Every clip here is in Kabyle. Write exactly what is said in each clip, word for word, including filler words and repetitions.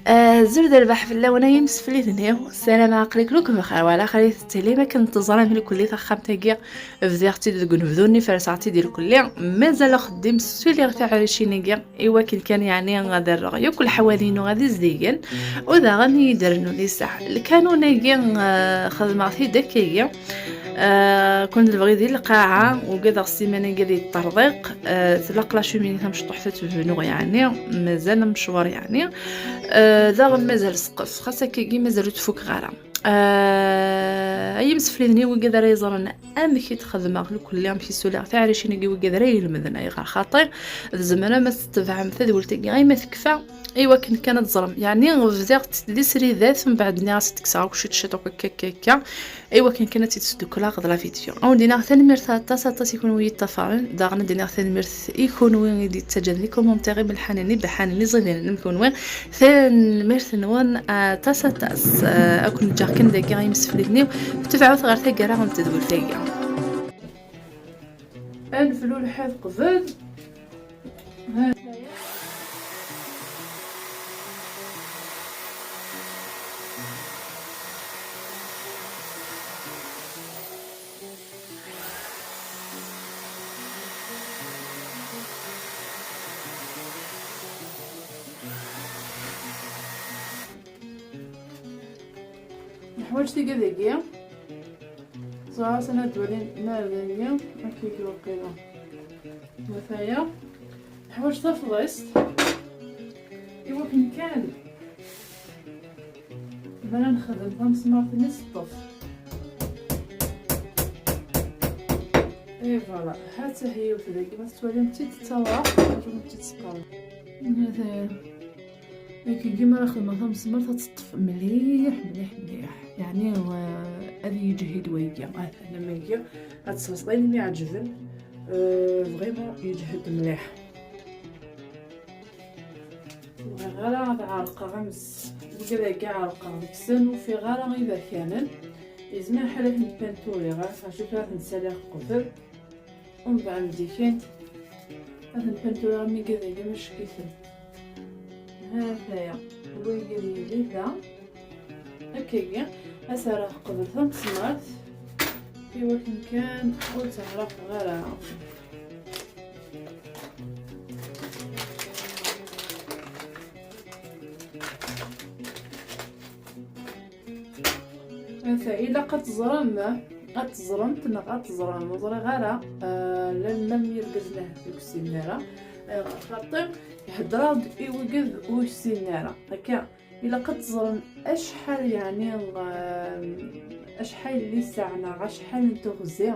Azul d rrbeḥ fell-awen ay imsefliden-iw. Ssarameɣ aql-iken akk bxir, wala xir i tettili. Akken teẓram, ilkulli taxxamt-agi bdiɣ-tt-id deg unebdu-nni, ferseɣ-tt-id ilkulli. Mazal axeddim, suliɣ tiɛricin-agi i wakken kan, yeɛni, ad rreɣ yakk leḥwal-inu ad izdigen, u daɣen i yi-d-rennun lisaɛ. Lkanun-agi, eh, xedmeɣ-t-id akkagi. Eh, kun lebɣi di lqaɛa, ugadeɣ ssiman-agi ad yeṭṭerḍiq. Eh, tlaq la cheminée tamecṭuḥt ad tebnu, yeɛni, mazal amecwar, yeɛni. Eh, daɣen mazal ssqef, xas akkagi mazal ur t-fukeɣ ara. Eh, ay imsefliden-iw, wigad ara yeẓren amek i t-xedmeɣ lkulli, amek i suliɣ tiɛricin-agi, wigad ara ilemden, ayɣer xaṭi tzemrem ad tetebɛem tadwilt-agi ay ma tekfa, i wakken kan ad teẓrem. Yeɛni bdiɣ-tt di sridat, mbeɛd nniɣ-as ad kkseɣ akk ciṭ ciṭ akk akka, akka, akka, i wakken kan ad tt-id-sdukleɣ d la vidéo. Ad wen-d-iniɣ tanemmirt aṭas, aṭas i kunwi i yi-ṭṭafaren, daɣen ad d-iniɣ tanemmirt i kunwi i d-yettaǧǧan les commentaires imelḥanen, ibeḥḥanen, iẓidanen am kunwi. Tanemmirt-nwen aṭas, aṭas. Eh, ad ken-ǧǧeɣ kan dagi ay imsefliden-iw, tebɛut ɣer taggara n tedwilt-agi. Ad neflu lḥiḍ qbel. Neḥwaǧ tigad-agi. Ẓriɣ ad twalin ma ar dagi, akkagi waqila. Ataya. Neḥwaǧ tafḍist i wakken kan mi ara nexdem tamesmart-nni teṭṭef. Et voilà, ha-tt-a yiwet dagi, ma tettwalim-tt-id d tawaɣt, acu ma tt-id-seqqaren. Ataya. Akkagi mi ara xedmeɣ tamesmart ad teṭṭef mliḥ, mliḥ, mliḥ. Yeɛni, wa-, ad yeǧhid wayagi. Atan am wayagi, ad tesmeslayen mi iɛeǧben. Euh, vraiment yeǧhed mliḥ. Ur bɣiɣ ara ad ɛerqeɣ ames. Wigad-agi ɛerqeɣ deg-sen, ur ufiɣ ara iberkanen. Yezmer lḥal ad ten-pinturiɣ, acu tura ad ten-saliɣ qbel. Umbeɛd dikin ad ten-pinturiɣ am wigad-agi ma cekk-iten. Ha-t-aya, wigad yili da. Akkagi, ad s-rreɣ qbel tamesmart, i wakken kan ur tt-ɛerqeɣ ara. Ata, ilaq ad teẓrem, ad teẓremt neɣ ad teẓrem, ur ẓriɣ ara, eh, llan llan yirgazen ahat ur k-ssinen ara, eh, xaṭi hedreɣ-d i wigad ur k-ssinen ara, akka. Ilaq ad teẓrem acḥal, yeɛni, eh, acḥal n lisaɛ neɣ acḥal n teɣzi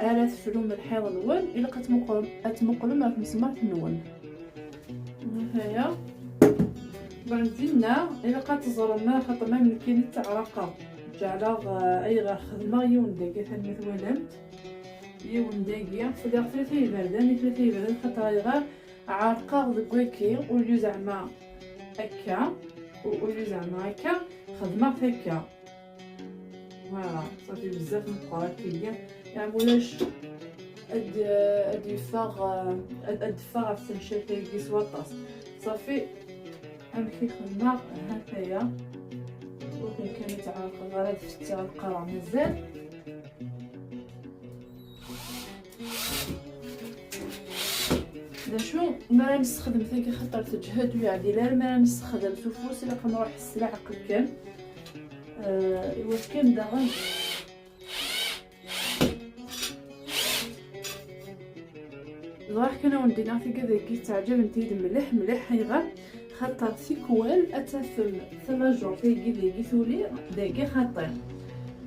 ara teflum lḥiḍ-nwen, ilaq ad tmuqlem, ad tmuqlem ar tmesmart-nwen. Aya. Bon, dinna, ilaq ad teẓrem, xaṭer ma nekkini ttaɛraqeɣ. Ǧeɛleɣ, eh, ayɣer xedmeɣ yiwen dagi, atan ma twalamt. Yiwen dagi, fdiɣ tlata iberdan, i tlata iberdan, xaṭer ayɣer ɛerqeɣ deg waki, au lieu zeɛma akka, au lieu zeɛma akka, xedmeɣ-t akka. Voilà, صافي بزاف meqqer akkagi. Yeɛni ulac ad, ad yeffeɣ, ad, ad ffeɣ ɣef temcalt-agi s waṭas. صافي، amek i xedmeɣ, ha-t-aya. Ur kan ad tɛerqeḍ ara ad fettiɣ ad qqareɣ mazal. D acu mi ara nessexdem tagi, xaṭer teǧhed, ur yeɛdil ara mi ara nessexdem s ufus, ilaq ad nruḥ s leɛqel kan. Eh, iwakken daɣen. Ẓriɣ kan ad wen-d-iniɣ tigad-agi ttaɛǧabent-iyi-d mliḥ, mliḥ. Ayɣer? Xaṭer tikwal ad tafem tamajurt-agi dagi tuli, dagi xaṭi.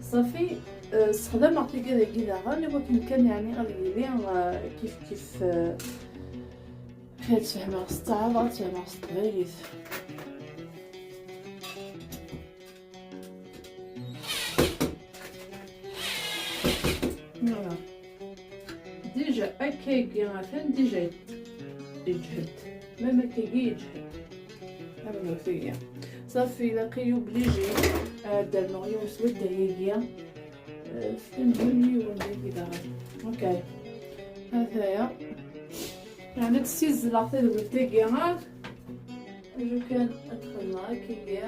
Ṣafi, eh, ssexdameɣ tigad-agi daɣen, i wakken kan, yeɛni, ad yili, eh, kif kif, eh, ad tfehmeɣ s ttaɛrabt, ad tfehmeɣ s teqbaylit. Voilà. Déjà, akkagi, atan déjà yeǧhed. Même akkagi yeǧhed. Amenut-agi. Ṣafi, ilaq-iyi obligé ad d-rnuɣ yiwen s wadda-agi. Eh, fkan-d yiwen dagi daɣen. Ok. Ataya. Yeɛni ad ssizzleɣ tadwilt-agi, ah. Acu kan ad xedmeɣ akkagi.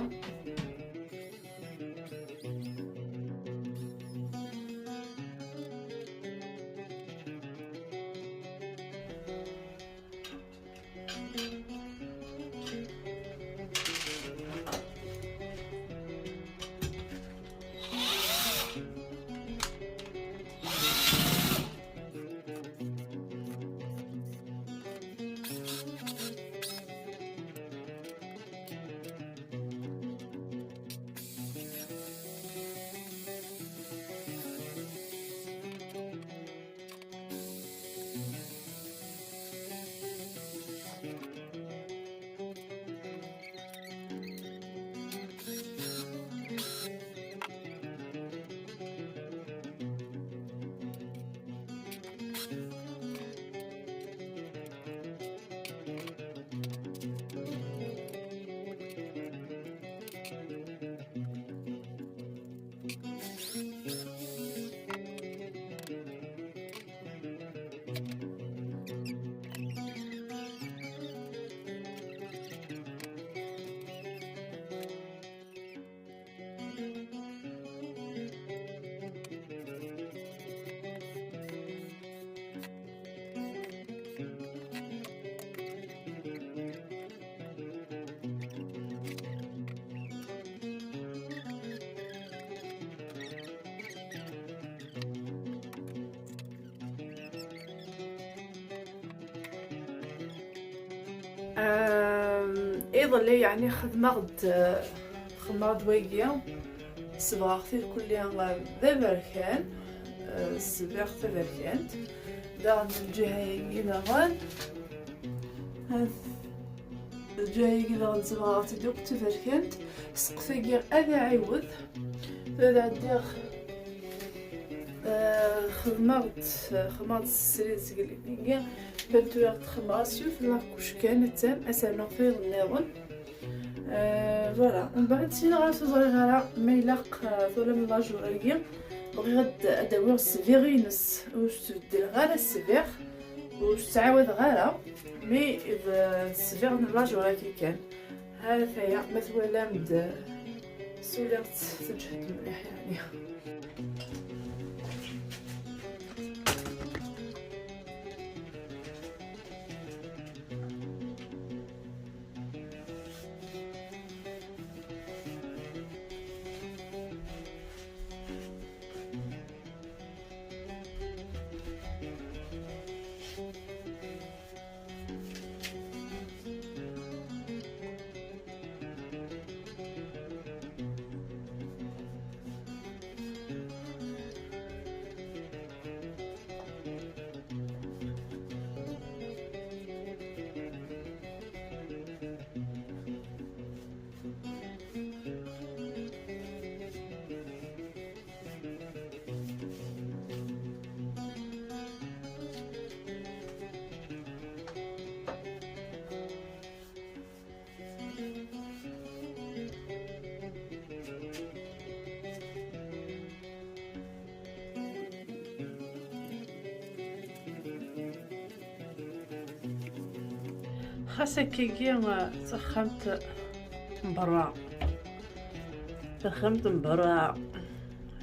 Ahm, iḍelli, yeɛni, xedmeɣ-d, xedmeɣ-d wagi, sebɣeɣ-t irkelli d aberkan, eh, sbiɣ taberkant, daɣen lǧiha-agi daɣen, ha-t, lǧiha-agi daɣen sebɣeɣ-tt-id akk d taberkant, sseqf-agi ad iɛiwed, tura ɛeddiɣ. Eh, xedmeɣ-d, xedmeɣ-d srid seg llingi, peintureɣ-d, xedmeɣ-as yiwet n lakuc kan, attan, ad s-rnuɣ tayeḍ nniḍen. Eh, voilà, mbeɛd ssineɣ-as, ur ẓriɣ ara ma ilaq, eh, tura n lajur-agi. Bɣiɣ ad, ad d-awiɣ ssbiɣ-ines, ur s-beddleɣ ara ssbiɣ, ur s-ttɛawadeɣ ara, mi d, d ssbiɣ n lajur-agi kan. Ha-t-aya, ma twalam-d, suliɣ-tt teǧhed mliḥ, yeɛni. Xas akkagi, d taxxamt n berra. Taxxamt n berra.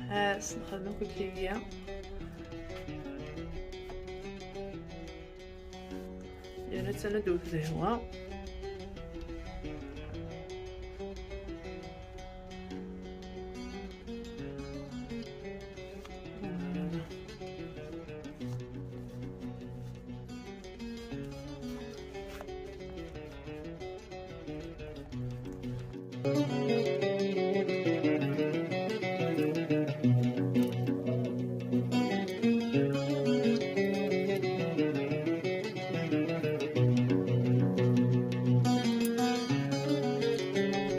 Ha, s-nxedem akk akkagi. Yerna attan ad d-tewwet lehwa.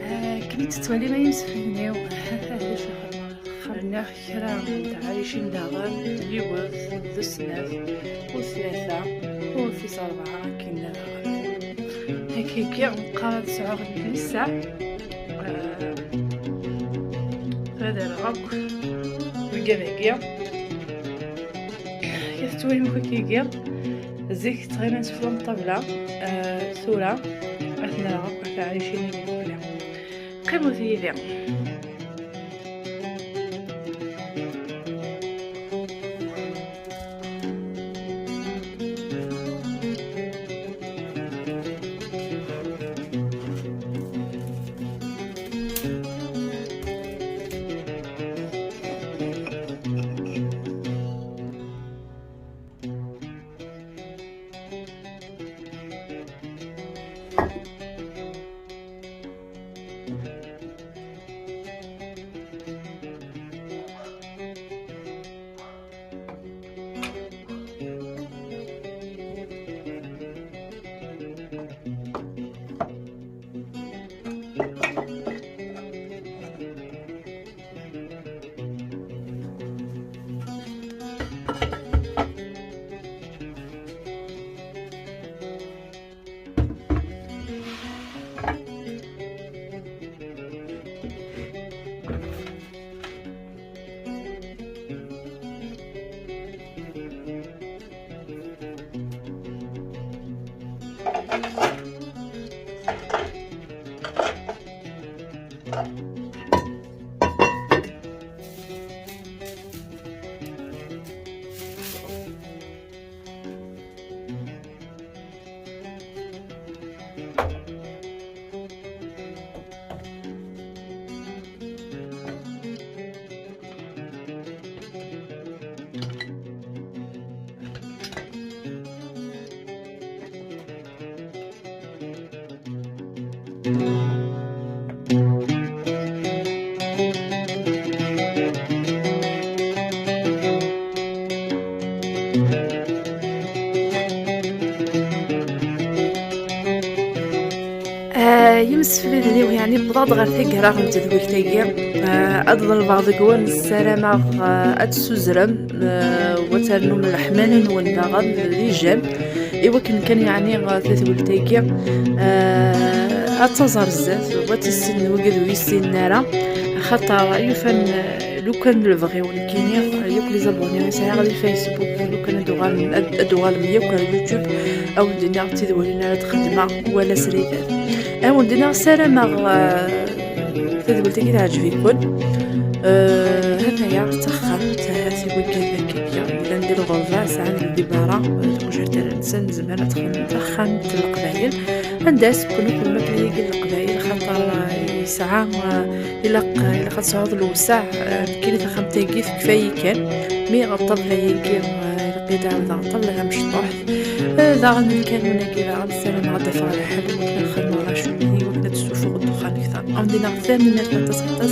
Akken i tettwalim ay imsefhiden-iw, ha-t-a d acu xedmeɣ. Rniɣ kra n tɛricin daɣen, yiwet, d snat, u tlata, u tis rebɛa, akken daɣen. Hakiki, meqqar ad sɛuɣ nekk di ssaɛa. Ah, ad rreɣ akk deg wigad-agi. Kif tettwalim akk akkagi, zik ttɣiman sufella n ṭṭabla, ah, tura. Ad t-nerɣ akk, ad t-ɛici nagi fell-i. Qqimet yid-i. Ah, imsefliden-iw, yeɛni, wwḍeɣ-d ɣer taggara n tedwilt-agi. Ah, ad ḍelbeɣ deg-wen, ssarameɣ, ah, ad tessuzrem, ah, u ad ternum leḥmala-nwen daɣen di j'aime, i wakken kan, yeɛni, ah, tadwilt-agi, ah, ad taẓ ar zdat, u ad tt-issinen wigad ur yessinen ara, axaṭer yufan, ah, lukan d lebɣi-w nekkini, yakk les abonnés i sɛiɣ di Facebook, lukan ad uɣalen, ad, ad uɣalen yakk ar YouTube, a wen-d-iniɣ d tidwalin ara d-xedmeɣ wala sridad. A wen-d-iniɣ ssarameɣ, eh, tadwilt-agi teɛǧeb-iken. Eh, ha-t-aya d taxxamt, ha-t i wigad akkagi yellan di lɣerba, sɛan lbibara, eh, deg ujertar-nsen, nezmer ad texdem taxxamt n Leqbayel. Anda as-wwen akk lmakla-agi n Leqbayel, xaṭer, eh, yesɛa, eh, ilaq, ilaq ad tesɛuḍ lewseɛ, eh, nekkini taxxamt-agi tekfa-yi kan. Mi ɣer ṭṭabla-agi, eh, ilaq ad ɛawdeɣ ṭṭabla tamecṭuḥt. Eh, daɣen lkanun-agi daɣen ssarameɣ ad d-afeɣ lḥal, wakken ad xedmeɣ la cheminée, wakken ad d-ssufuɣ ddexxan kter. Am dinna tanemmirt aṭas aṭas.